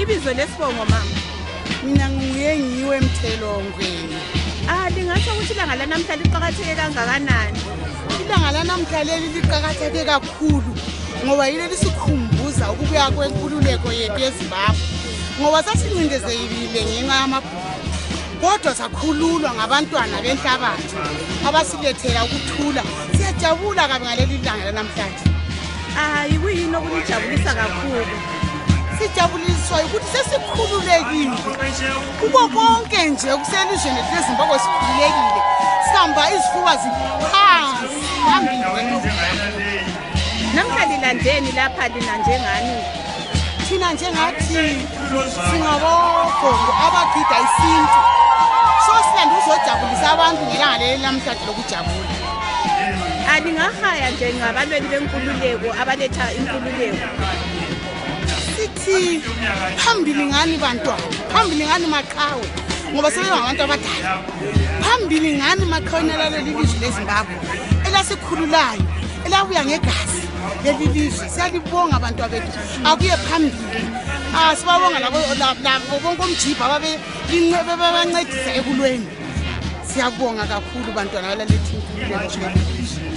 Ibizo lesibongo, mama? Mina nguye ngiwe Mthelo Ngwenya. Ah, lingasho ukuthi ilanga lanamhla liqakatheke kangakanani? Ilanga lanamhla leli liqakatheke kakhulu ngoba yilo lisikhumbuza ukubuya kwenkululeko yethu yeZimbabwe, ngoba sasincindezekile ngenxa yamabhunu, kodwa sakhululwa ngabantwana benhlabathi abasilethela ukuthula. Siyajabula kabi ngaleli langa lanamhlanje. Ah, yikuyini okunijabulisa kakhulu? Sijabuliswa ukuthi sesikhululekile kubo konke nje okuselizweni lethu leZimbabwe. Sikhululekile, sihamba izifuba ziphansi phambili. Namhla lilandeni lapha lina njengani? Thina njengathi singabogogo abagida isintu, so silanda ukuzojabulisa abantu ngelanga leli namhlanje lokujabula. Alingahaya nje ngabalweli benkululeko abaletha inkululeko. Sithi phambili ngani bantwana, phambili ngani maqhawe, ngoba sebengabantu abadala. Phambili ngani maqhawe nalaleli lizwe leZimbabwe elasikhululayo, elabuya ngegazi leli lizwe. Siyalibonga abantu bethu, akuye phambili. Ah, sibabonga labo bonke omjibha ababebancedisa ekulweni. Siyabonga kakhulu bantwana balalethi inkululeko kuleli lizwe.